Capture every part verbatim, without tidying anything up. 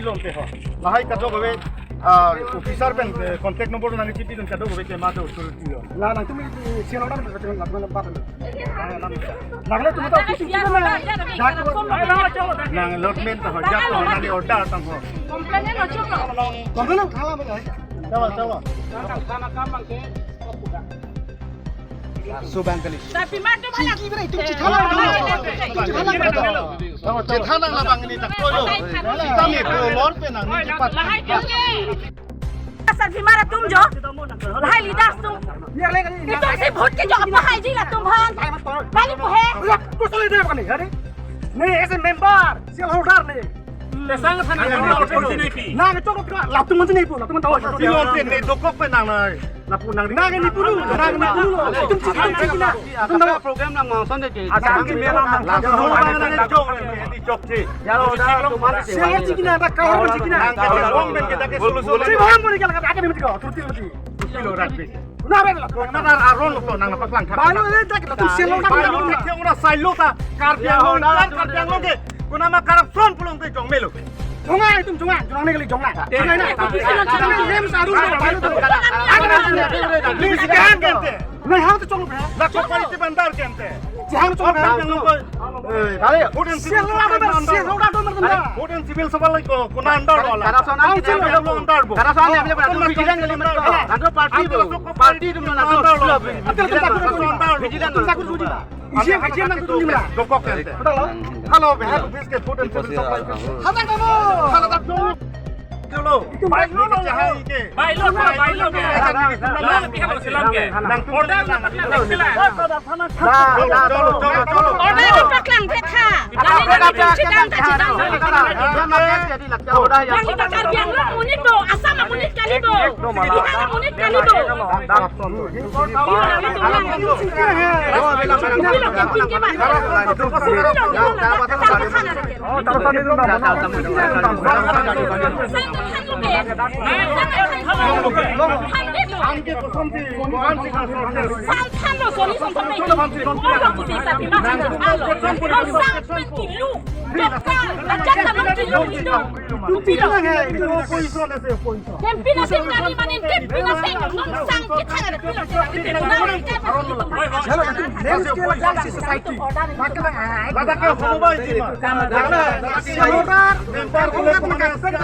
Longte ho. Lahai kadokave, ah, officer pen, eh, contact number nangchipidun kadokave ke mate authority lo. La nangtum, eh, sial order pen, pen, pen, pen. Nang le tum ta office pen na. Nang allotment ta ho, jak ho, nang order tang ho. Complain lo chok lo. Complain lo thala ba. Chalo, chalo. Laso abang kali. Tapi madu mana? Chingki beri, itum chithalang dulu. Itum chithalang dulu. Chalo, chithalang labang ini tak toyo. Kita ni pelor penang ni cepat. Lahai tum ke. Asal bimar atum jo. Lahai leaders tum. Biar lagi ni. Itum si vote ke jo apa hai ji latum han. Balik ko he. Udah, terus lagi dia kali, hari. Ni as a member, sial order ni. Tesang than nang nang authority nangpi. Nang chok latum mun nangpi, latum tahu. Silo te ne dokok penang nai. Lapu nang nang ni pulu, nang ni pulu. Itum chik itum chik na. Itum tahu. Program nang mau sonde ke. Asal ki mera nang. Lapu nang ni chok ni chok si. Jalo da tumar. Sial chik na, ada kau chik na. Nang ke bom ben kita ke solo solo. Si bom boleh kalau kata ada ni mesti kau, turti mesti. Silo rat bi. Nara la, nara aron lo nang paklang thak. Balu le dak tu silo dak. Balu ni ke ura silo ta. Karbi Anglong kan, Karbi Anglong ke. Kuna ma corruption pulote jong melo. Jonga itum jonga, jonga ni kali jonga. Jonga na. Jonga nem saru balu tu. Please kan gente. Nai hau tu chong. Lako party bandar gente. Jang chong. Karbi Anglong ko. Eh, kali. Vote and civil Silo dak, silo dak tu mertenda. Vote and civil supply ko, kuna andar wala. Corruption ang Karbi Anglong andar bo. Corruption ang Karbi Anglong. Ando party bo. Party tu na tu. Vigilance. Vigilance. Isi yang kajian nang tu ni mera. Dokok gente. Betul lo? Halo, be, halo, biscuit, vote and civil supply. Halo, kamu. Halo, tak dulu. Dulu. Bailo, bailo. Bailo, bailo. Lalu pihak silang ke. Order na paklang, paklang. Chalo, chalo, chalo, chalo. Order na paklang, paklang. Lalu na paklang, paklang. Bang, kita Karbi Anglong amonit bo, Assam amonit kali bo, Bihar amonit kali bo. Kempina sing kali manin, kempina sing, non sang kita ada pila, pila, pila. Chalo, itu nem skill lang si society. Ladak ke hono bai sima.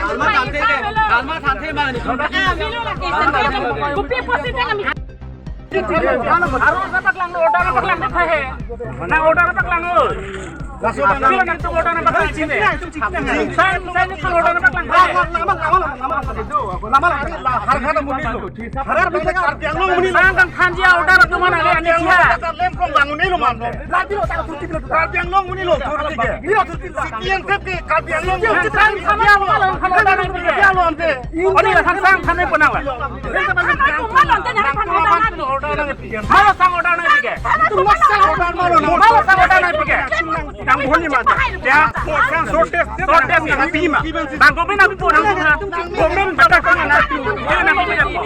Alma thanthe ke, alma thanthe mani. Ah, milo lagi. Kopi posi kan kami. Aro na paklang, order na paklang, na order na paklang. Laso abang. Sila nangtum order na paklang sini. Sang, sang nangtum order na paklang. Lama, lama, lama, lama, lama. Lama, lama. Har har amonit lo. Har har bintang Karbi Anglong amonit lo. Sang kan thanji order atum mana le ani siya. Lem kong bangun ni lo man lo. Lagi lo tak turti lo. Karbi Anglong amonit lo turti ke. Ni lo turti. Citizenship ke Karbi Anglong. Sang kan thanji order na paklang. Dia lo ante. Odi la sang sang thanai punang la. Malo sang order nangpi ke. Malo sang order nangpi ke. Nang bhoni ma. Ya, sang short test, short test nangpi ma. Nang komen nangpi ma. Komen bata kong nangpi. Nangpi ma. Komen nangpi ma.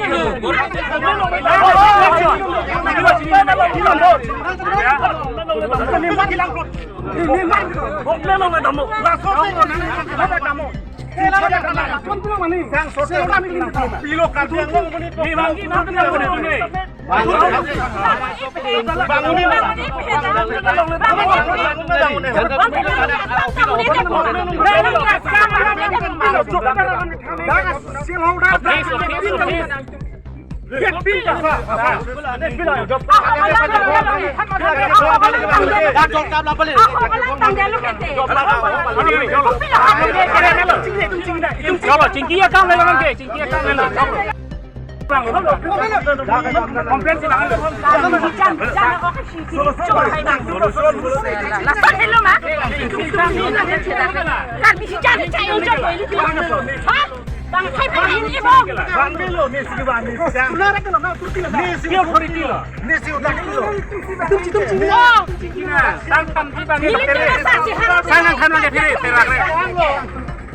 Pilo Karbi Anglong amonit. Bangun ni. Bangun ni. Chalo, chingki akam le lang ke, chingki akam le lang. Complain si lang. Lason hello ma. Kan bisi jan cha yon cha. Ha? Bang khai khai ni bo. Bang melo ni si bang ni. Ni si authority lo. Ni si authority lo. Sang tham tham ke phere, phere.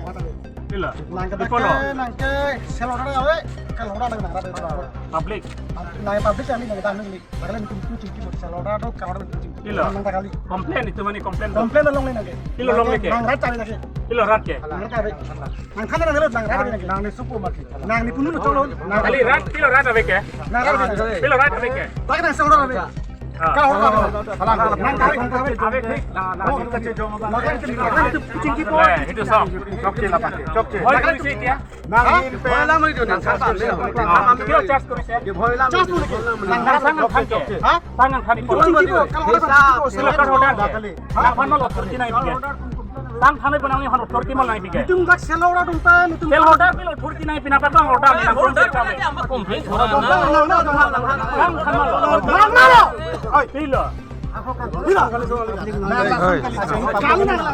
nang rat ave. Pilo? Nang ke, ipolo? Nang ke sel order ave, kal order nang rat ave. Public? Nang public kali, nang kami kali. Nang kali nelitum chingki, sel order do, kal order nelitum chingki. Pilo? Nang kali. Complain itum mane complain do? Complain along nang ke. Pilo longle ke? Nang rat ave nang ke. Pilo rat ke? Nang rat ave. Nang kali nang rat, nang rat ave nang ke. Nang ne supo mati. Nang ne punu cholo. Nang kali rat, pilo rat ave ke? Nang rat ave. Pilo rat ave ke? Tak nang sel order ave. Ah. Kal order ave. Nang kali, nang kali. Ave ke? Nang kali. Nang kali. Chingki po. Eh, itu sok. Chokche la pake. Chokche. Hoi, kali sih dia. Nang in pen. Bola mo itu nang kapa. Ah, kilo charge kori sih. Bola mo itu. Charge mo lagi. Nang sang nang than ke. Ha? Sang nang than ke. Chingki po. Kal order ave. Sila kal order ave. Nang aphan mal authority nangpi ke. Tang thanai penang ni aphan authority mal nangpi ke. Itum dak sel order atum ta, itum. Sel order pilo authority nangpi, napa tang order ni nang pun ke kami. Complain. Tang than mal. Nang mal. Oi, pilo. Pilo.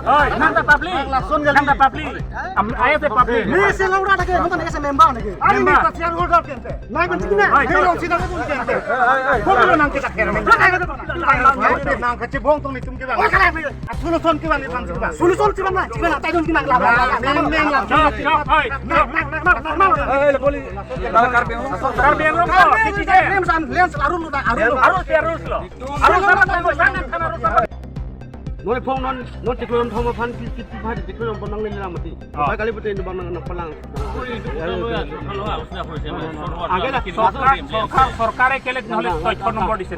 Oi. Nang ta public. Nang ta public. Am, ayah ta public. Ni sel order lagi, nonton ayah member lagi. Member. Nang kan sini. Hai, hai, hai. Hai, hai, hai. Kok lu nang kita kira? Nang kecebong tong itum kira. Oh, kala. Solution kira ni tang kira. Solution kira na, kira na, taidun kira na. Nang, nang, nang. Chop, chop, hai. Nang, nang, nang. Eh, eh, boli. Karbi Anglong. Karbi Anglong ko. Lens, lens, arun lu ta, arun lu. Arun si, arun lo. Arun sama, sama, sama, sama, arun sama. Non iphong non, non chiklo thom aphan pi, pi, pi, pi, chiklo thom nang le lang mati. Oh. Pai kali pute indu bang nang, nang palang. Age la, sorkar, sorkar, sorkare kele, nang, nang, nang,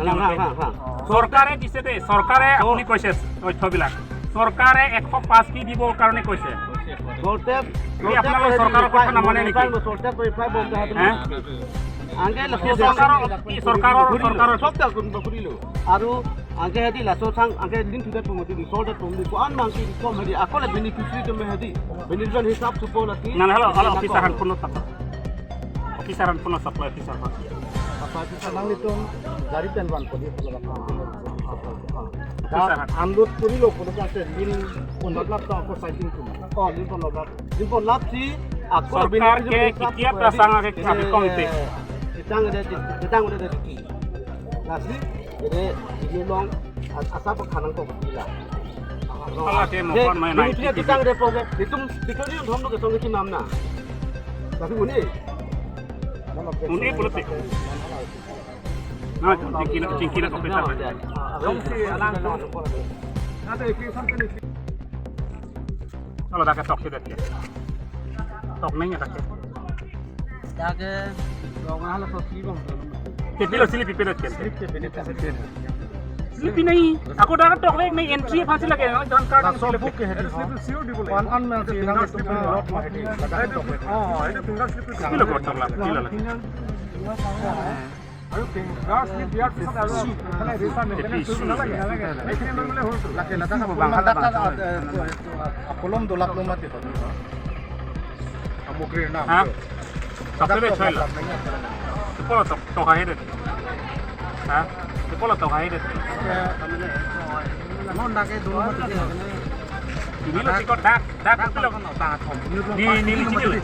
nang, nang. Sorkare dise de, sorkare apuni koise, oi, thobila. Sorkare ekho pass ki dibo karone koise. Sorkare, sorkare apuni sorkar kotha namane niki? Sorkare reply bombe hai. He? Anke la sorkar, sorkar, sorkar. Sob ta kun bakuri lo. Aru anke hadi laso sang, anke din tuda tum di, sol ta tum di, ko an mang ki kom hadi, ako la beneficiary tum hadi, beneficiary hisab supo lagi. Nang halo, halo, officer han puno tap. Officer han puno supply officer han. Apa itu nang itum gari pen van podi pulo. Officer han. Unload kuri lo pulo ka se din pon lap ta ako sighting tum. Oh, din pon lap. Din pon lap si ako sorkar beneficiary ke hisab kitia supo ta hadi. Sang ake kami kong te. Kitang de, kitang de. Lasi, jadi, ini long, as-, asap khanang ko pila. Ala ke mo kon mai nai. Ini kita kita ada program, itum, kita ni hom ke song ke nam na. Tapi uni. Uni politik. Na, chingki na, chingki na komputer. Dong si alang. Na to ipi sampai ni. Kalau dak tok ke dak ke. Tok neng ya dak ke. Dak ke, dong hala so si bang. Te pilo slip pipedet ke? Slip pipedet. Slip nahi. Ako dak tok le, nang entry aphan si lage, nang card. Laso book ke hedi. Slip sure di bole. One an nang si nang slip lot ma hedi. Ladak tok le. Oh, itu finger slip itu. Pilo ko tok la, pilo la. Aru finger slip diar pisat aru. Mana risa maintenance nahi lage. Lake ladak bang hala bang. Akolom dolap lo mati. Amukri na. Ha? Tok te choi la. Te polo tok, tok hai de. Ha? Te polo tok hai de. Non dak ke dolo mati. Ini lo sikot dak, dak pilo. Ni, ni, ni, ni.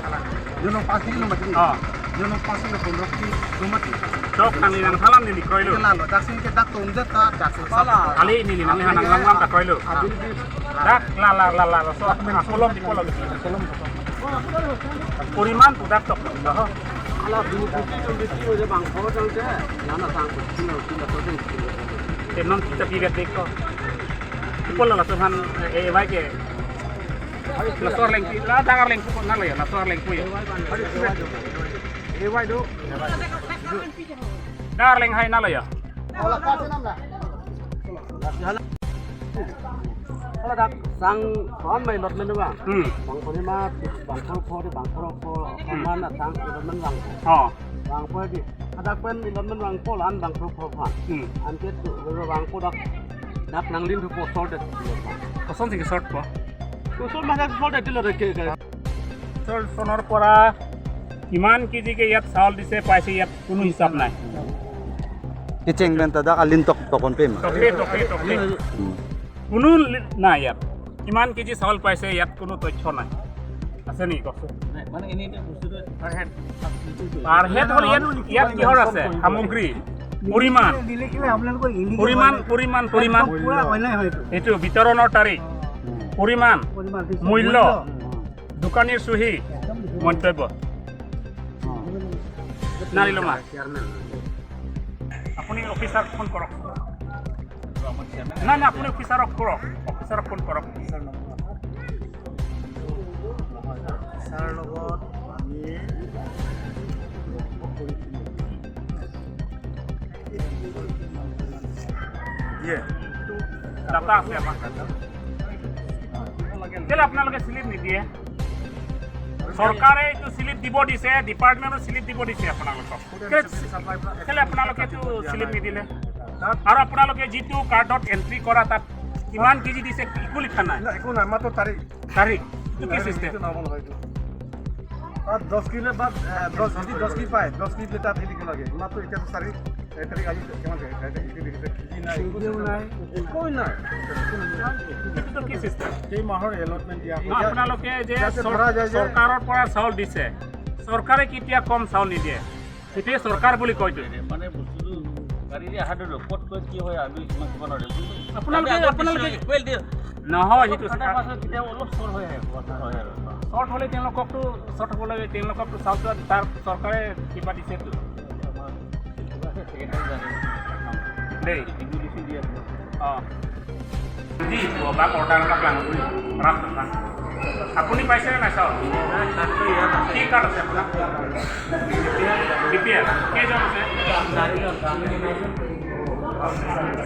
Yo nong pasi lo mati. Oh. Yo nong pasi lo pondro ki lo mati. Tok nang ni nang salam ni kroilo. Kenal lo, dak sing ke dak tum det ta, dak sing salam. Kali ni ni nang nang lam lam ta kroilo. Dak la la la la la so akolom di kolom. Poriman pu dak tok lo ho. Ala bini kuti tum biti oje bang ko jang je. Nana tang kuti lo kita to jeng. Te non kita pigat dek ko. Ipol la so han e vai ke. Laso arleng, la dang arleng ko nalo ya, laso arleng ko ya. Dang arleng hai nalo ya. Hala dak sang kon mai lot men bang. Hmm. Bang poni ma bang pho pho de bang pho pho Hmm. Mana sang lot men bang pho. Oh. Bang pho di. Hadak pen lot men bang pho lan bang pho pho phan. Hmm. Anke tu bang pho dak dak nanglim thu po sol det. Koson si ke sort po? Koson mana sol det lo ke ke. Sor sonor pora kiman kg ke yat saul dise paise yat কোনো হিচাপ নাই। Kecheng pen ta dak alin tok tokon pe ma. Toke, toke, toke। Hmm. কোনো লি-, নাই ইয়াত। কিমান কেজি চাউল পাইছে, ইয়াত কোনো তথ্য নাই। আছে নেকি কওকচোন? নাই, মানে, এনেই এতিয়া বস্তুটো per head। Per head হ'ল ইয়াত, ইয়াত কিহৰ আছে? সামগ্ৰী, পৰিমাণ। নিলিখিলে আপোনালোকৰ illegal পৰিমাণ, হয়। পৰিমাণ, পৰিমাণ। পুৰা অন্যায় হয় এইটো। এইটো বিতৰণৰ তাৰিখ, পৰিমাণ, পৰিমাণ, ঠিক আছে। মূল্য, মূল্য। দোকানীৰ চহী, একদম লিখিব। মন্তব্য। নাৰিলো মা। চেয়াৰমেন। আপুনি অফিচাৰক ফোন কৰক। নাই, নাই, আপুনি অফিচাৰক কৰক। অফিচাৰক ফোন কৰক। ছাৰ লগত আমি ইয়ে। ডাটা আছে আমাৰ। কেলে আপোনালোকে শ্লিপ নিদিয়ে? চৰকাৰে এইটো শ্লিপ দিব দিছে, ডিপাৰ্টমেণ্টৰ শ্লিপ দিব দিছে আপোনালোকক। কেলে, কেলে আপোনালোকে এইটো শ্লিপ নিদিলে? আৰু আপোনালোকে যিটো কাৰ্ডত এণ্ট্ৰি কৰা, তাত কিমান কেজি দিছে, একো লিখা নাই। না, একো নাই, মাত্ৰ তাৰিখ। তাৰিখ? এইটো কি চিষ্টেম? এইটো নৰ্মেল হয় এইটো। তাত দহ কিলো বা, এ, দহ, যদি দহ কেজি পায়, দহ কেজি তাত হেৰি লাগে। মাত্ৰ এতিয়াতো চাৰি, এক তাৰিখ আজি কিমান তাৰিখ? কেজি নাই, একো নাই। একো নাই। এইটোতো কি চিষ্টেম? এই মাহৰ এলটমেণ্ট দিয়া। ন, আপোনালোকে যে ইয়াতে চৰ-, ধৰা যায় যে চৰকাৰৰ পৰা চাউল দিছে, চৰকাৰে কেতিয়া কম চাউল নিদিয়ে? সেইটোৱে চৰকাৰ বুলি কয়তো। মানে বস্তুটো গাড়ীৰে অহাটো ক'ত ক'ত কি হয় আমি ইমান ক'ব নোৱাৰিম। আপোনালোকে, আমি আগত আপোনালোকে দিছোঁ, well, দিয়া। নহয়, সেইটো কটাৰ পাছত কেতিয়াবা অলপ চৰ্ট হৈ আহে, ক'ৰবাত হয় আৰু। চৰ্ট হ'লে তেওঁলোককতো, চৰ্ট হ'ব লাগে, তেওঁলোককতো চাউলটো তাৰ চৰকাৰে কিবা দিছেতো। আমাৰ ছেক্ৰেটাৰী জানে। দেই। ডিপু ডিচি দি আছে। অ। Di, buat bak order bak lang, ras bak. আপুনি পাইছে নে নাই চাউল? কি কাৰ্ড আছে আপোনাৰ? B P L. কেইজন আছে?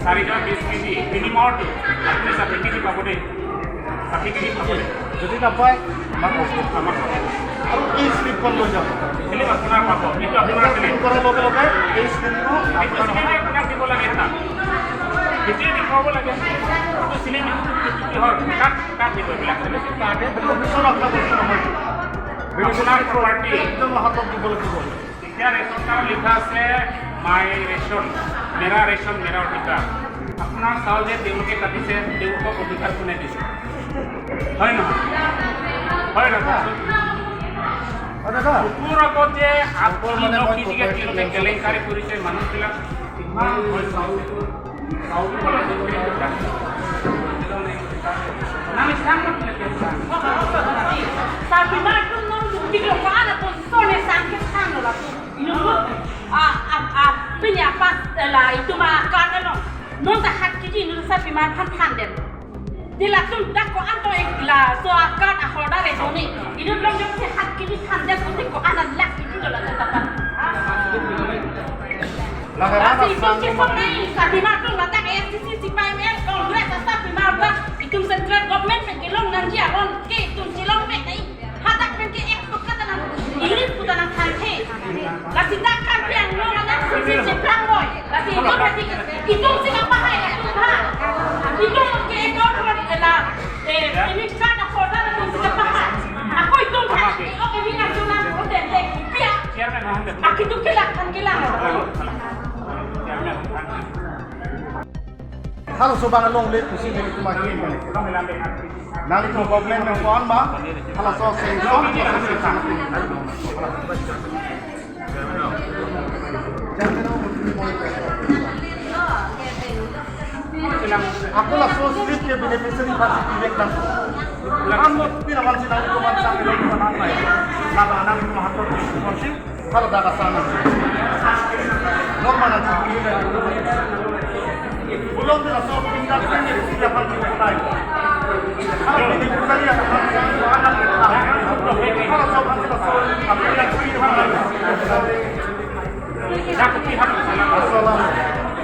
চাৰিজন বিশ কেজি। তিনি মাহৰটো। আপুনি ষাঠি কেজি পাব দেই। ষাঠি কেজি পাব দেই। যদি নাপায়, আমাক ক'ব। আমাক ক'ব। আৰু এই শ্লিপখন লৈ যাব। শ্লিপ আপোনাৰ পাব। এইটো আপোনাৰ শ্লিপ। ফোন কৰাৰ লগে লগে এই শ্লিপটো এইটো আপোনাৰ শ্লিপ আপোনাক দিব লাগে এটা। সেইটোৱে দেখুৱাব লাগে। এইটো শ্লিপ কি হয়? কাক, কাক দিব এইবিলাক? এইটো অফিচৰ আপোনাৰ বস্তু নহয়। আপোনাৰ প্ৰপাৰ্টি। একদম হাতত দিব লাগিব। এতিয়া ৰেচন কাৰ্ড লিখা আছে, "My ration, মেৰা ৰেচন, মেৰা অধিকাৰ।" আপোনাৰ চাউল যে তেওঁলোকে কাটিছে, তেওঁলোকক অধিকাৰ কোনে দিছে? হয় নহয়? হয় নহয়? কওকচোন। অ, দাদা। চকুৰ আগত যে আঠ কেজি, মানে দহ মই কেজিকে তেওঁলোকে কেলেংকাৰী কৰিছে, মানুহবিলাক ইমান হয় চাউল। Sarpimar atum non bukti lo ko-an atum sone sangke sang lo latum. Inut, ah, ah, ah, pini apa la itum a-card lo. Non ta hat kiji inut sarpimar aphan thandet. Di latum dak ko-an to ek laso a-card a-holder e doni. Inut long jok se hat kiji thandet, ko-an lakh kiji lo latum dapat. Lasi itum chesong nai, sarpimar atum ladak A I C C, C P I M L, Congress asarpimar ba, itum central government pen kelong nangji aron ke itum chelongvek nai. Hadak pen ke ek toka ta nang, ili puta nang thangthe. Lasi dak Karbi Anglong ladak sisi cheplang boy. Lasi itum lasi, itum si kapahai atum ha. Itum ke account ko la, eh, ini kan akorda na itum si kapahai. Ako itum ha, ako ini national ko tente. Pia. Akitu kilang kan kilang. Halaso abang alongle pusi nelitum ahin. Nanglitum government pen ko-an ma, halaso sanction. Ako laso slip ke beneficiary pasi pilek lang. Amo pinaman si nanglitum ahin, nanglitum ahin. Laba nanglitum ahin. Halo daga sana. Normal aja. Belum tidak so pindah sini, siapa kita tahu.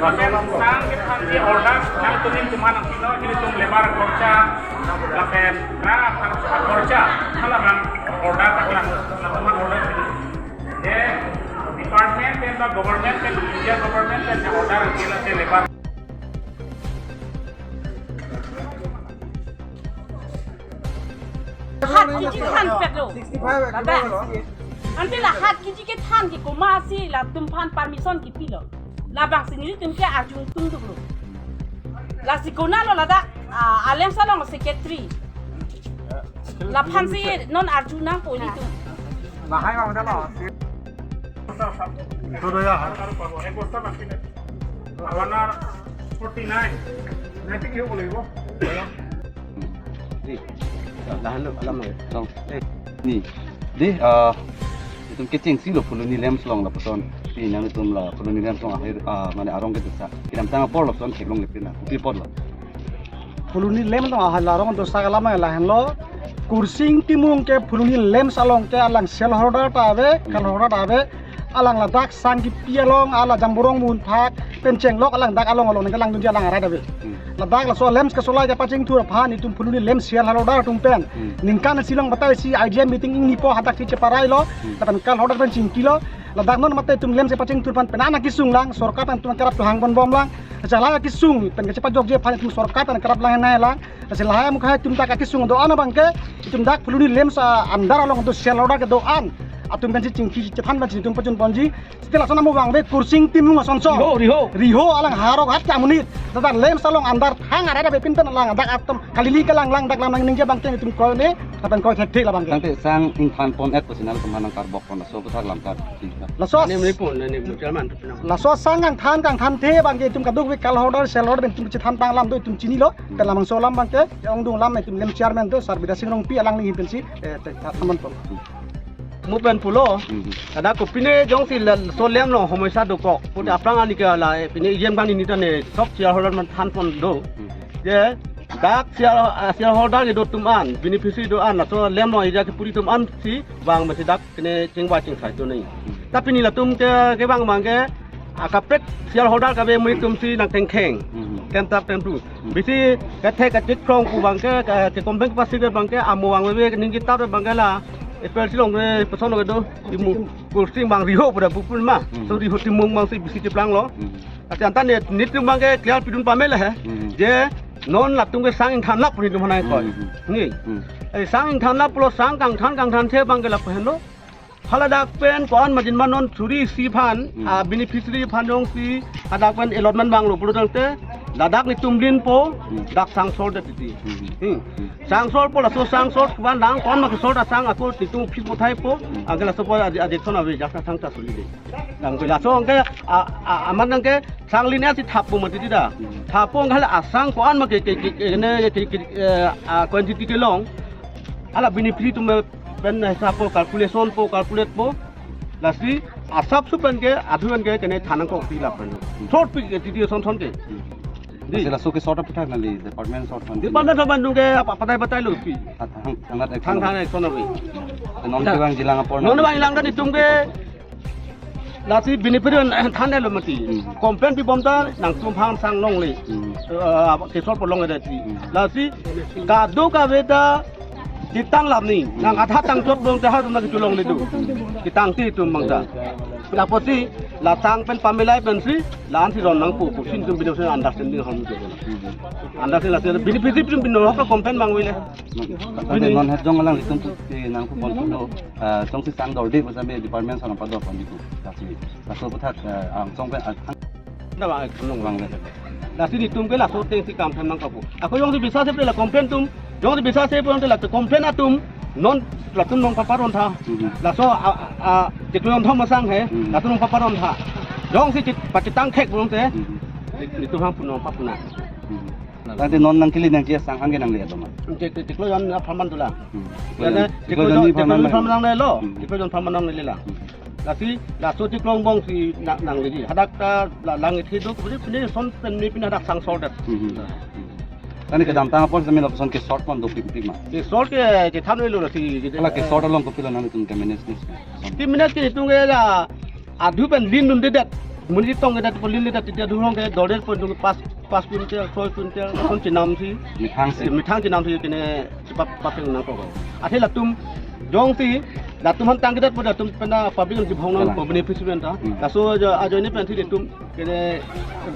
Lapen sang kephan si order nangtum atum aphan nangpilo, nelitum labour khorcha, lapen ra khorcha, hala abang order paklang, nangtum aphan order. Ye department pen ba government pen, India government pen order nangpilo, te labour. Hat kiji thanpetlo. Baba. Ante la hat kiji kethan ke komatsi latum aphan permission kipilo. Labangsi nelitum ke arju tungduklo. Lasi konatlo ladak, ah, a-LAMPS along secretary. Laphansi non arju nangpo nelitum. Bahai bang dalo. Itu ya. Forty nine. Nanti dia boleh, Bu. Di, lahenlo, alam lo. Tong. Eh. Ni, di, ah, itum kechengsi lo Phuloni LAMPS along lapuson. Di, nangtum la Phuloni LAMPS along ahir, ah, mane arong kedosa. Kedamtang apor lapuson theklongle pin la. Kopi apot lo? Phuloni LAMPS along ahal arong dosa ke alam lahenlo. Kursing Timung ke Phuloni LAMPS along ke alang shareholder ta ave, Hmm. shareholder ta ave. Alang ladak sang kipi along, ala Jamborong Munphak pen chenglok alang dak along along nangkelangdunji alang arat ave. Hmm. Ladak laso LAMPS kesolai kepachingthur aphan itum Phuloni LAMPS shareholder atum pen. Hmm. Ningkan isi along batai isi I G M meeting ingnipo, hadak si cheparailo. Hmm. Lapen shareholder pen chingkilo. Ladak non mate itum LAMPS kepachingthur aphan penang kesung lang, sorkar pen itum kerap tu hang bon bom lang. Chala kesung pen kachepajokji aphan itum sorkar pen kerap lang henai lang. Lasi lahai amukhai itum dak akesung do-an abang ke, itum dak Phuloni LAMPS a-under along do shareholder kedo-an atum pensi chingki chethan pensi itum pachun ponji. Setelah sana mo bang be Kursing Timung asonso. Riho, riho. Riho alang harok hat ke amonit. Dak LAMPS along under thang arat ave pin pen alang dak atum kalili kelang lang dak lam nangji abang ke itum kroi ne, lapen kroi thekthe labang ke. Tangte sang ingthan pon-et pusi nangtum aphan nangkarbok pon laso aputhak lam kar. Laso Ani mri pon, ani mri chairman tu pinang. Laso sang kangthan kangthanthe abang ke itum kadokave shareholder, shareholder pen itum chethan tanglam do itum chinilo. Hmm. Pen labangso alam abang ke, ongdung alam itum LAMPS chairman do, Sir Bidya Sing Rongpi alangli ahin pensi, eh, te-, tha-, thaman pon. Mo pen pulo, Hmm. kada kopine jongsi laso LAMPS along homosya dokok. Pute Hmm. aphrang ani ke la, eh, pine iyem kang ini tane, sok shareholder aphan than pon do. Hmm. Je, dak share, ah, shareholder kedo atum an, beneficiary do an, laso LAMPS along area kepuri atum ansi, bang masi dak kene chingvai chingsai tu nai. Tapi nelitum ke, kevang abang ke, akaprek shareholder kave amonit atum si nangkengkeng. Hmm. Kemtap kemtu. Hmm. Bisi kethek kachikkrong pu abang ke, ke, ke company kapasi ke abang ke, amo abang ave, ning kitap abang ke la, April si along ke, puson along kedo, Timung, Kursing abang Riho pada bupun ma. Hmm. So Riho Timung abang si bisi chiplanglo. Hmm. Ati anta ne, nelitum abang ke clear pidun pame le he. Hmm. Je, non latum ke sang ingthan lap puni tum hanai koi. Hmm. Ni. Hmm. Eh, sang ingthan lap pulo sang kangthan kangthanthe abang ke lap henlo. Haladak pen ko-an majin ma non suri isi aphan, Hmm. ah, beneficiary aphan jongsi, hadak pen allotment vanglo pulo tangte, ladak nelitum linpo, Hmm. dak sang sor det titi. Hmm. Hmm. Sang sorpo laso sang sor abang lang ko-an ma kesor ta sang ako nelitum office bothaipo, Hmm. anke laso po adi-, adikson ave jak sang ta suli de. Anke laso anke, a, a, amat anke sang line si thappo mati tida. Hmm. Thappo anke la asang ko-an ma ke, ke, ke, ke, ne, ke, ke, eh, a, quantity kelong. Ala beneficiary atum pen hisap po, calculation po, calculate po. Lasi asap su pen ke, adhu pen ke, kene than nangkok ti lap pen. Hmm. Third pi ke, titi son son ke. Hmm. Di. Masih laso ke sort of thak nali, department sort man. Department sort man nung ke, apa, patai patai lo pi. Thang, thang, thang, Thang thang action ave. Non ke bang jilang apor Non na. Bang jilang kan itum ke, lasi beneficiary an, eh, than lo mati. Hmm. Complaint pibom ta nangtum aphan sang longle. Hmm. Eh, apa, kesor po longle titi. Hmm. Lasi kadokave ta chetang lam ni. Hmm. Nang atha tangchot bom ta ha tum na kecholongle do. Chetang ti tum bang ta. Lapusi la sang pen pamilai pensi la-an si ron nangpo, pusi nelitum beneficiary understanding hom tu. Hmm. Understand lasi beneficiary pen bino ha complaint bang vile. Tapi Bini. Non het jong alanglitum tu si nangpu pon pulo, eh, jongsi sang dorde pu sampai department sort nangpador pon ditu. Lasi, laso aputhak, eh, angsong pen, ah, Na bang, eh, kunung bang le. Lasi nelitum ke laso ateng si kam tham nangkok pu. Ako jongsi bisa se pen la complaint atum, jongsi bisa se pen la complaint atum, non latum nangpaparon tha. Hmm. Laso a, a, a, chiklo jon thom asang he, Hmm. latum nangpaparon tha. Jongsi chit, pachitang khek pulote, Hmm. nelitum hang punong papuna. Hmm. Tangte non nangkele nangji asang hang ke nangle atum ma? Chik, chik, chiklo jon apharman tu la. Hmm. Chiklo jon, chiklo jon ni apharman. Chiklo jon apharman nanglelo. Hmm. Chiklo jon apharman nanglelo. Hmm. Lasi, laso chiklo angbong si na-, nangleji. Hadak ta la, lang ithi do, pini, pini son pen ni pini hadak sang sor det. Hmm. Tangte kedamtang apor sami lapuson ke short pon dopik pik ma. Ke short ke chethan lo lasi. Hala ke short along kopilo nanglitum ke manage ni. Ti minute ke itum ke la adhu pen lin dundedet. Monit tongdedet, pu lindedet, ti adhu along ke dordetpo, itum pas, pas quintal, soi quintal, lason chenamsi. Methang si. Methang chenamsi kene chepa, papeng nangkok. Athe latum jongsi latum aphan tangdetpo, latum pen ta public an chibhong nang. Kalang. Pu beneficiary anta. Hmm. Laso ajo, ajoine pensi itum kene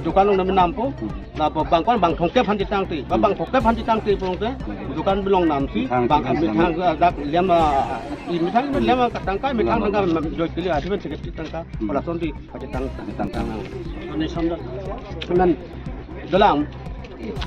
dukan along name nampo. Hmm. La bang kon bang thomkep aphan chetangte. Ba bang thomkep aphan chetangte pulote. Hmm. Dukan along namsi. Methang bang, chetang methang, ah, dak lem, ah, i methang lem, ah, tangka, methang tangka, joy kili, ah, seven sixty tangka. Hmm. Pu lason ti pachetang, pachetang. Donation dak. Semen dolang.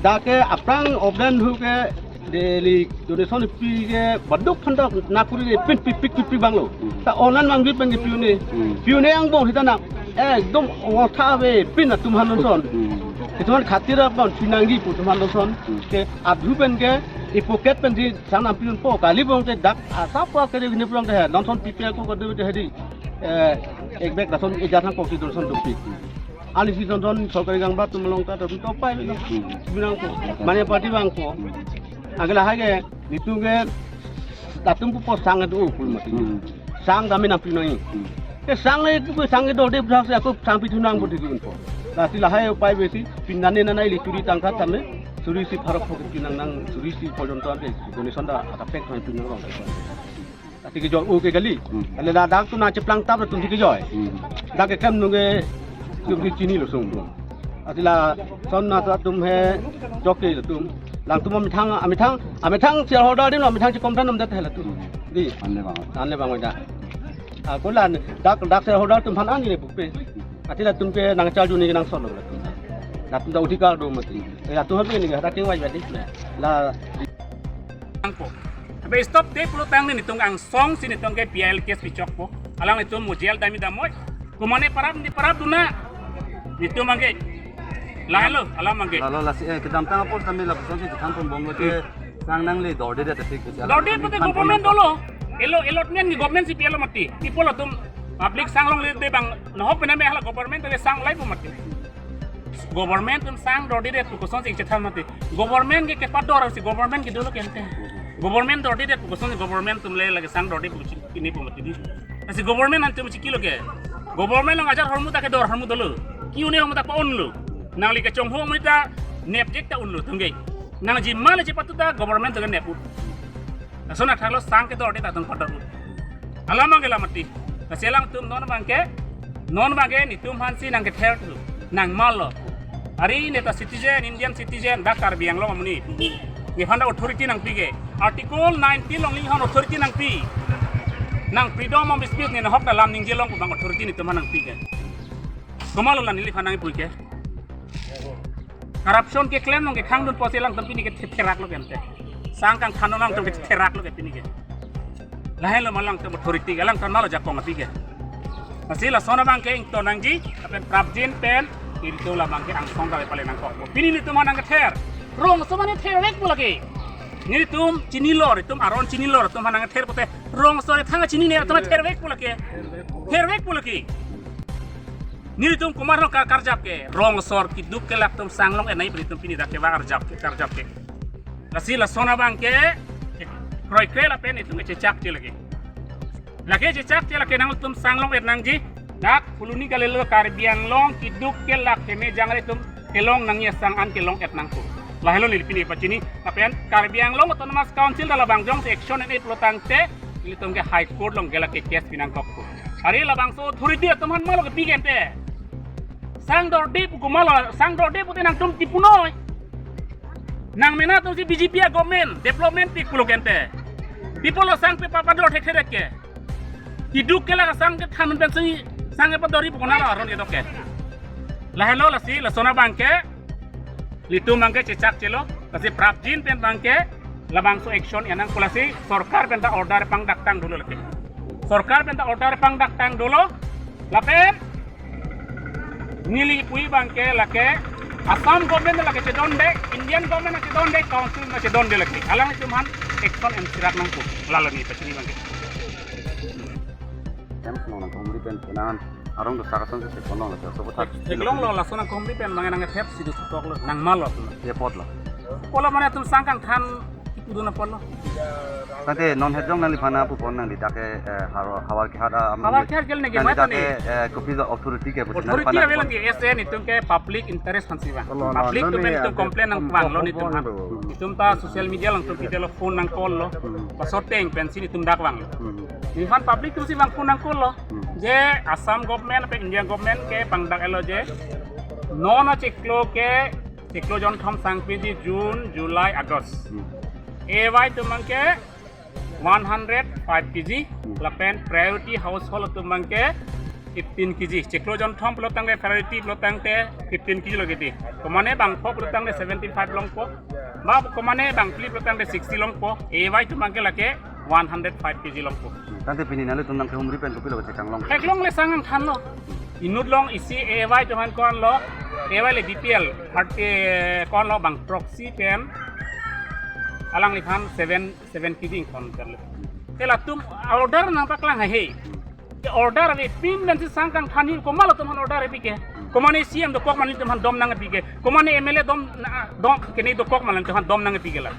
Dak ke aphrang oben hu ke daily donation pi ke baduk phandak nakuri de pin pik pik pik pik banglo. Hmm. Ta online manggi pen ke pi-un-e. Hmm. Pi-un-e angbong hita na. Ekdom otha ave pin atum aphan donation. Hmm. Itum aphan khatir apon pinangji pu atum aphan donation. Hmm. Ke adhu pen ke i pocket pensi sang nam pi-unpo, kali pulote dak asap ke de ne pulote he donation pipe ko kadu de hedi. Eh, ek bag lason ejat hang kok si donation dopik. Ani si donation sorkari gang ba atum along ta atum to pai lo. Hmm. Binangpo. Mane party bangpo. Hmm. Anke lahai ke, nitum ke, latum pupo sang do pul mati. Hmm. Sang dami nam pinoi. Hmm. Ke sang le tu sang ke dorde bra se ako sang pithu nangpo ti unpo. Lasi lahai upai besi, pinane nanai li churi tangka tame, suri isi pharo pharo pinang nang, suri isi porjonto ante, donation ta ata pek thang pinang rong. Ati kejoi, o ke kali. Hmm. Kali ladak tu nangcheplang tap atum si kejoi. Hmm. Dak ke kam nung ke tum si chinilo sung tum. Ati lason nasa atum he joke atum. Langtum amethang, amethang, amethang shareholder dino, amethang si complain namdet he latum. Hmm. Di. Anle bang. Anle bang oi da. Ah, ko la dak, dak shareholder atum aphan ani le bukpe. Ati latum ke nangcharjuni nang solo latum. Latum ta odhikar do mati. Eh, latum aphan ni hadak kengvai badi. La Angko. Abe stop de pulo tangte nitum angsong si nitum ke P I L case pichokpo. Alanglitum mujel dami damoi. Kumane parap ni parap duna. Nitum mangke. Lahelo, alam mangke. Lalo lasi, eh, kedamtang apor sami lapuson si chethan ponbomlo te. Hmm. Sang nangle dordedet atik. Dorde pute government dolo. Elo, allotment ni government si pi-etlo mati. Ipo latum public sang longledet bang nahok pename hala government te sang laipo mati. Government atum sang dordedet pu kosonsi chethan mati. Government ke kepador si government ke dolo ke ante. Government dordedet pu kosonsi government atum le lake sang dorde pu chi-, kini pu mati di. Lasi government atum chikilo ke. Government along ajar ahormu ta kedor ahormu dolo. Ki-un-e ahormu ta pa-unlo. Nangli kechonghu ahormu ta nepjek ta unlo tungge. Nangji ma le chepatu ta government ta nep-un. Lason athaklo sang kedorde ta atum pador. Alam mangke la mati. Lasi alangtum non mangke, non mangke nitum aphansi nangkether thu. Nangmalo. Ari ne ta citizen, Indian citizen, dak Karbi Anglong amonit. Nephan ta authority nangpi ke. Article nineteen along nephan authority nangpi. Nang freedom of speech ne nahok ta lam ningje long pu bang authority nitum aphan nangpi ke. Komatlo la neliphan nangpui ke. Corruption keklem along kekhang dunpo si alangtum pini ke the-, theraklo ke ante. Sang kangthan alangtum ke theraklo ke pini ke. Lahelo ma alangtum authority ke, alangtum malo jakong api ke. Lasi lason abangke ington nangji, lapen prapjin pen, ilitum labangke angsong kave pale nangkok. Pini nitum aphan nangkether. Rongso mane thervekpo lake. Nelitum chinilo, itum aron chinilo, itum aphan nangkether pote. Rongso ne thang chinine, itum thervekpo lake. Thervekpo lake. Nelitum komatlo kar-, karjap ke, rongso keduk kelak atum sang long-et nangji pu nelitum pini dak kevang arjap ke, karjap ke. Lasi lason abangke, kroikre lapen itum kechechakche lake. Lake chechakche lake nangtum sang long-et nangji, dak Phuloni kalilo Karbi Anglong keduk kelak keme jangre atum kelong nangji asang an kelong-et nangpo. Lahelo neli pini pachini, lapen Karbi Anglong Autonomous Council ta labang jongsi action en-e pulo tangte, ilitum ke High Court along ke lake case pi nangkokpo. Ari labangso authority atum aphan malo kepi ke ante. Sang dorde pu komatlo, sang dorde pute nangtum tipunoi. Nang mena atumsi B J P a government, development pik pulo ke ante. Pi apotlo sang pe papador thekthek ke. Keduk kelak asang kethan pensi sang kepadorji pu konatlo aron kedok ke. Lahelo lasi, lason abangke, ilitum abangke chechakchelo, lasi prapjin pen abangke, labangso action en nangpo lasi, sorkar pen ta order pangdaktang dolo lake. Sorkar pen ta order pangdaktang dolo, lapen, neli pui abangke lake, Assam government lake chedonde, Indian government chedonde, council chedonde lake. Alanglitum aphan action en sirak nangpo, lalo neli pachini abangke. Em, nang nangkehumri pen, kenan arong dosak ason si theklonglo, so bothak. Theklonglo, laso nangkehumri pen, mane nangkether si do sutok lo, nangmalo. Ye apotlo. Polo mane atum sang kangthan ipu dun apotlo. Tangte non hejong nangliphan apupon nangli dak ke, eh, Hawar, Hawar Kehat a, Hawar Kehat ke nangli ke nangli mata dak ke, ni. Eh, kopi authority ke pusi authority nangliphan ave apupon. Lagi S A netum ke public interest aphansi vang. Lo, lo, public lo, atum ni pen netum ake complain nangvanglo netum aphan. Lo. Netum ta social media along tum video lo phone nang call lo. Hmm. Laso ateng pensi netum dak vanglo. Hmm. Nephan public atumsi vang phone nang call lo. Hmm. Je Assam government pe India government ke pangdak-etlo je non achiklo ke chiklo jonthom sangpiji June, July, August. Hmm. A Y atum abang ke one hundred five K G, hmm, lapen priority household atum abang ke fifteen K G. Chiklo jonthom pulo tangte priority pulo tangte fifteen K G lo kiti. Komane bangpho pulo tangte seventy-five longpo. Ba komane bangphli pulo tangte sixty longpo. A Y atum abang ke lake one hundred five K G longpo. Tangte pini nanglitum nangkehumri pen kopilo kachekang long? Theklongle sang kangthanlo. Inut along isi A Y atum aphan ko-anlo, A Y le B P L, thirty ko-anlo bang proxy pen alangliphan seven, seven K G ingthon terlo. Te latum order nangpaklang haihe. Ke order ave, pin pensi sang kangthanji, komatlo atum aphan order ave ke? Komane C M dokok ma nelitum aphan dom nang ave ke? Komane M L A dom na, dom kene dokok ma nelitum aphan dom nang ave ke la?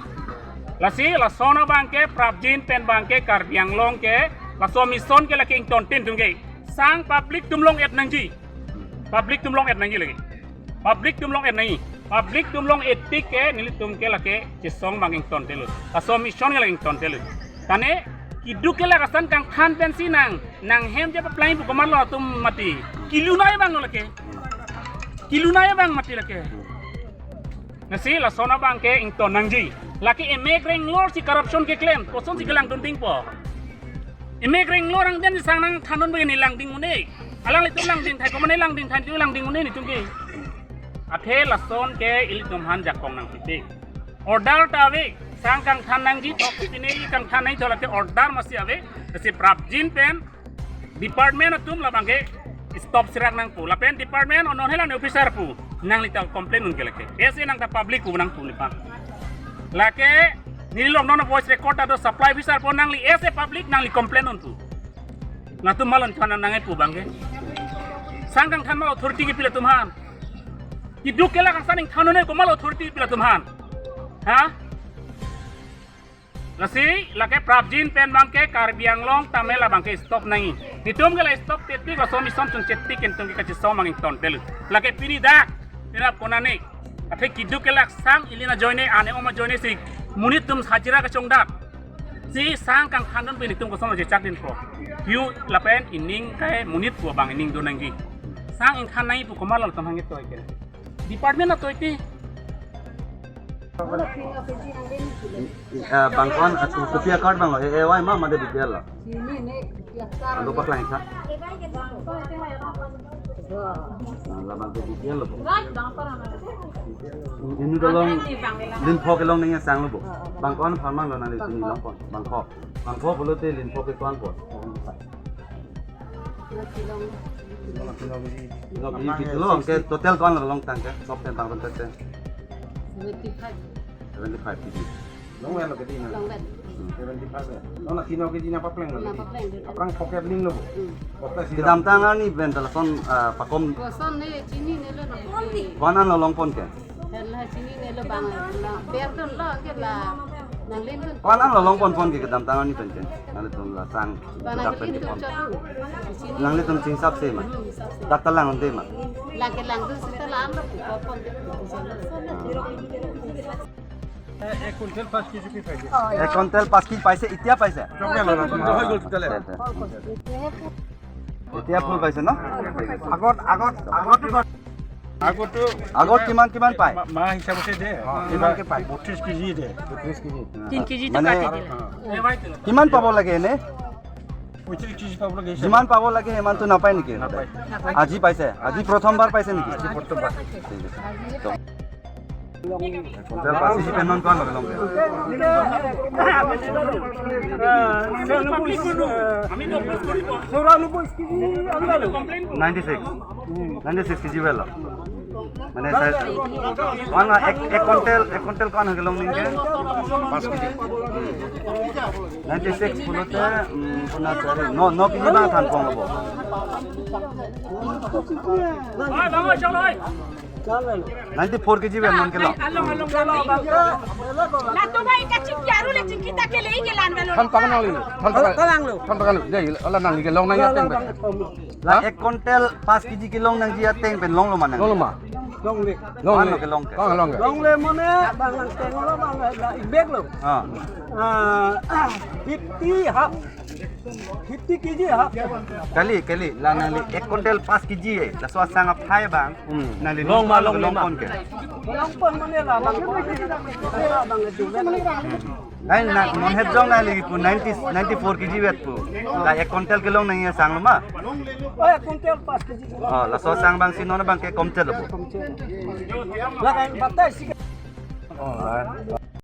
Lasi lason abang ke prapjin pen abang ke Karbi Anglong ke laso mission ke lake ingtontin atum ke sang public atum long-et nangji. Public atum long-et nangji lake. Public atum long-et nangji. Public atum long-et tik ke nelitum ke lake chesong abang ingtontelo. Laso mission ke lake ingtontelo. Tangte keduk kelak asan kangthan pensi nang, nanghem je paplang pu komatlo atum mati. Kelunai abang lo lake. Kelunai abang mati lake. Lasi lason abang ke ington nangji. Lake emek renglor si corruption keklem, kosonsi kelangdun dingpo? Emek renglor angdeng si sang nangthandun begini langding un-e. Alanglitum langding thai, komane langding thai, tu langding un-e netum ke. Athe lason ke ilitum aphan jakong nangpipe. Order ta ave, sang kangthan nangji, thok pine kangthan nangji, thola te order masi ave, lasi prapjin pen department atum labang ke stop sirak nangpo. Lapen department onon helan officer pu, nangli ta complain un ke lake. S A nang ta public pu nangpu nephan. Lake neli along non voice record ta do, supply officer pu nangli as a public nangli complain unpu. Latum malon chana nang-e pu abang ke. Sang kangthan ma authority kepi latum aphan? Keduk kelak asan ingthan un-e komatlo authority kepi latum aphan? Ha? Lasi lake prapjin pen abang ke Karbi Anglong tame labang ke stop nangji. Netum ke la stop te tik laso mission chungche tik netum ke kachesong abang ingtontelo. Lake pini dak, pini ap konane. Athe keduk kelak sang ili na ajoine, ane om ajoine si monit atum hajira kachongdat. Si sang kangthandun pen netum kosonlo chechak dinpo? Yu lapen ining kai monit pu abang ining do nangji. Sang ingthan nangji pu komatlo latum aphan ketoi ke? Department atoi ti. Eh, bang ko-an, eh, kopi a-card abang lo, A Y ma, mate B P L lo? Ando paklang sa. Ah, labang ke B P L lo. Inut along, Linpho kelong nangji asang lo bo. Bang ko-an apharman lo nangli pini longpon? Bangpho. Bangpho pulote Linpho ke ko-an ko? Lo, lo, lo, lo, ke total ko-an lo longtang ke, sop pen bang pen te? Seventy-five. Seventy-five K G. Longvet lo ke di na? Longvet. Hmm. Seventy-five ya. Lo na kino ke di na papleng lo ke di? Nangpapleng, di. Aphrang pocket ling lo bo? Hmm. Kedamtang arni pen ta lason, ah, pakom. Koson ne, chinine lo na. Ko-an lo longpon ke? Pen la chinine lo bang, la ber dun lo ke la nanglin dun. Ko-an lo longpon pon ke kedamtang arni pen ke? Nanglitum la sang, bang dak pen nanglin ke dun pon. Chot dun. Chinine. Nanglitum chingsap se ma? Hmm, chingsap se. Dak ta langdunde ma? Lang ke langdun seta la-an lo pon ke. Ah. এক কুইণ্টেল পাঁচ কেজি পাইছে। এক কুইণ্টেল পাঁচ কেজি পাইছে, এতিয়া পাইছে? জমা লগাম, হৈ গ'ল তেতিয়ালে। আচ্ছা, আচ্ছা। এতিয়া ফুল পাইছে ন? আগত, আগত, আগত আগতো আগত কিমান, কিমান পায়? মা-, মাহ হিচাপতে দে। অ, কিমানকে পায়? বত্ৰিশ কেজি দে। বত্ৰিশ কেজি। তিন কেজি মানে, টকা দি দিয়ে। কিমান পাব লাগে এনে? পঁয়ত্ৰিশ কেজি পাব লাগে। যিমান পাব লাগে, সিমানটো নাপায় নেকি? নাপায়। আজি পাইছে? আজি প্ৰথমবাৰ পাইছে নেকি? আজি প্ৰথমবাৰ। ঠিক আছে। কুইণ্টেল পাঁচ কেজি পেমেণ্ট কৰা লগে লগে। Ninety six. Ninety six KG বেলা। মানে, স্যার, ওয়ান, এক, এক কুইণ্টেল, এক কুইণ্টেল কোন হয়ে গেল নিনকে? পাঁচ কেজি। নাইণ্টি ছিক্স বলতে, উম, কোন আছে? ন, ন কেজি না ধান কম হবো। Ninety four K G pen non kelong. Along, along, along. Latum bai kachingki aru le chingki ta kele ke lan belong. Than pakan nangli. Than pakan. Pakan lo. Than pakan lo. Jai, ala nangli kelong nangji ateng pen. La ek quintal pas K G kelong nangji ateng pen longlo ma nang? Longlo ma? Longle. Longle. Longle kelong ke? Longle, longle. Longle mane bang lang teng lo, bang la ibek lo. Ah. Ah, fifty half. Fifty K G half. Kali, kali, la nangli ek quintal pas K G eh. Laso asang aphai bang. Hmm. Nangli long ma, long ma, long ma. Long pon ke? Long pon mane la bang. Bang itu. Nai na, non het jong nangli pu ninety, ninety four K G vet pu. La ek quintal kelong nangji asang lo ma? Oh, ek quintal pas K G. Oh, laso asang bang si non bang ke quintal lo. Quintal. La kan batai si. Oh, la.